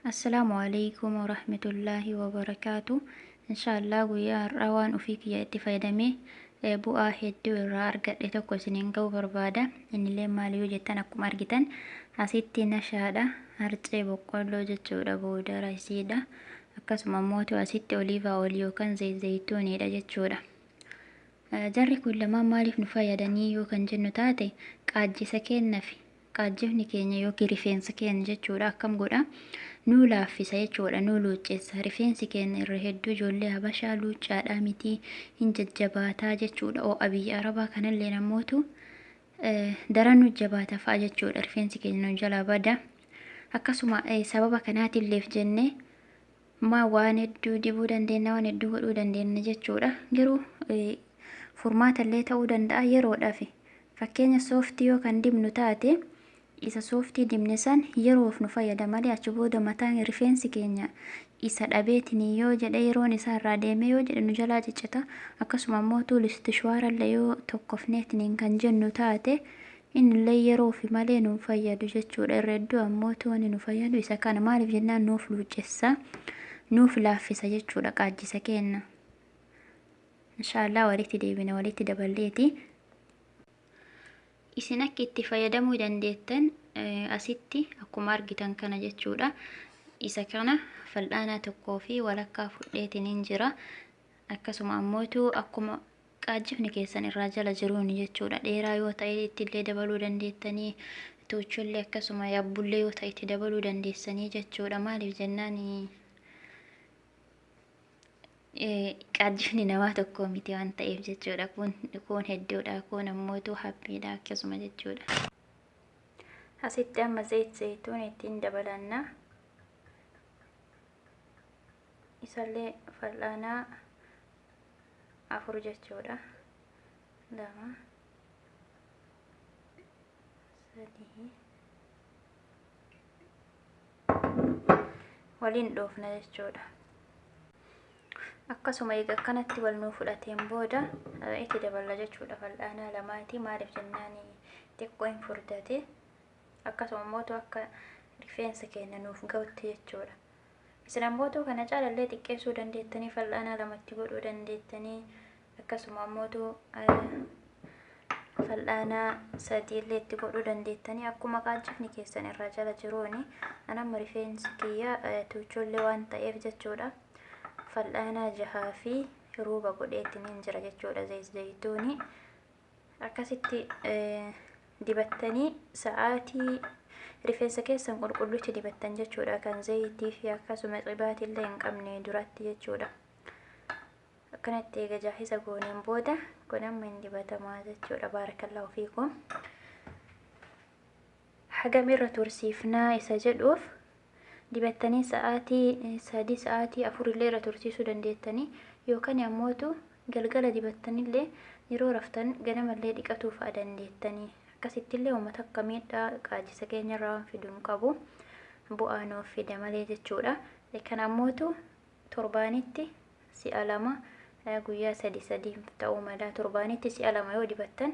Assalaamu alaikum warahmatullaahi wabarakaatu. Inshaallah guyyaa har'aa waan ofii kiyya itti fayyadamee bu'aa hedduu irraa argadhe tokko isiniin ga'uu barbaada. Innillee maali yoo jettan, akkuma argitan asitti nashaadha. Harcee boqqolloo jechuudha, boodara isiidha. Akkasuma immoo asitti olive oil yookaan zayituuniidha jechuudha. Jarri kun lamaan maaliif nu fayyadanii yoo kan jennu taate, qaajjisa keennafi. Qaajjifni keenya yookiin rifeensa keenya jechuudha, akkam godha? Nuu laaffisa jechuudha, nuu luucceessa. Rifeensi keenya irra hedduu ijoollee Habashaa luuccaadhaa miti, hin jajjabaataa jechuudha. Ho'a biyya Arabaa kanallee namootu daran nu jabaata fa'a jechuudha, rifeensi keenya nu jalaa bada. Akkasuma sababa kanaatiilleef jennee maa waan hedduu dibuu dandeenya, waan hedduu godhuu dandeenya jechuudha. Garuu furmaata illee ta'uu danda'a yeroodhaaf. Fakkeenya sooftii yoo kan dibnu taate, isa sooftii dibne san yeroof nu fayyada malee, achi booda mataan rifeensi keenya isa dhabeetiin yoo jedhe, yeroon isaa irraa deemee yoo jedhe, nu jalaa ciccita. Akkasuma immoo tuulistishwaarallee yoo tokkofneetiin kan jennu taate, innillee yeroof malee nu fayyadu jechuudha. Irra hedduu ammoo tooni nu fayyadu isa kana. Maaliif jennaan, nuuf luuccessa, nuuf laaffisa jechuudha qaajjisa keenya. Inshaallah walitti deebina, walitti daballeeti. Isin akka itti fayyadamuu dandeettan asitti akkuma argitan kana jechuudha. Isa kana fal'aanaa 1.5 fudheetiin jira. Akkasuma ammootu akkuma qaajjifni keessan irraa jala jiruun jechuudha. Dheeraa yoo ta'e ittillee dabaluu dandeettanii, tuuchullee akkasuma, yaabbullee yoo ta'e itti dabaluu dandeessanii jechuudha. Maaliif jennaan, qaajjifni namaa tokko miti waan ta'eef jechuudha. Kun hedduudha, kun ammootu haphiidha akkasuma jechuudha. Asitti amma zayit zayituun ittiin dabalanna. Isallee fal'aanaa 4 jechuudha. 2, 3, waliin dhoofna jechuudha. Akkasuma egaa akkanatti wal nuu fudhateen booda itti daballa jechuudha fal'aanaa lamaati. Maaliif jennaan, xiqqoo hin furdate. Akkasuma immoo akka rifeensa keenya nuuf ga'utti jechuudha. Isin ammoo kana caalallee xiqqeessuu dandeettanii, fal'aanaa lamatti godhuu dandeettanii, akkasuma ammoo fal'aanaa sadiillee itti godhuu dandeettanii, akkuma qaajjifni keessan irraa jala jiruuni. Anamma rifeensi kiyya tuuchollee waan ta'eef jechuudha, fal'aanaa 6.25 godheetiin jira jechuudha. Zayituuni akkasitti dibattanii sa'aatii rifeensa keessan qulqulluutti dibattan jechuudha, kan zayitii fi akkasuma qibaatillee hin qabne duratti jechuudha. Akkanatti eega jaahisa gooneen booda kun amma hin dibatamaa jechuudha. Baarakallahu fiikum. Hagam irra tursiifnaa isa jedhuuf, dibattanii sa'aatii 3, sa'aatii 4 illee irra tursiisuu dandeettanii, yookaan ammootu galgala dibattanillee yeroo raftan ganamallee dhiqatuu fa'a dandeettanii. Akkasittillee uummata akka miidhaa qaajisa keenyarraa waan fidu hin qabu, bu'aa nuuf fida malee jechuudha. Kan ammootu torbaanitti si'a 2, guyyaa sadi sadi ta'uu mala. Torbaanitti si'a 2 yoo dibattan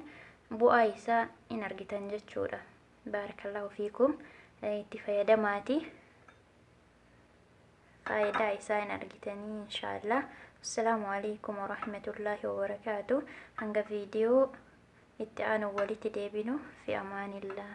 bu'aa isaa in argitan jechuudha. Baarakallahu fiikum. Itti fayyadamaati, faayidaa isaa hin argitanii inshaallah. Assalaamu alaikum warahmatullaahi wabarakaatu. Hanga viidiyoo itti aanu walitti deebinu, fi amaanillah.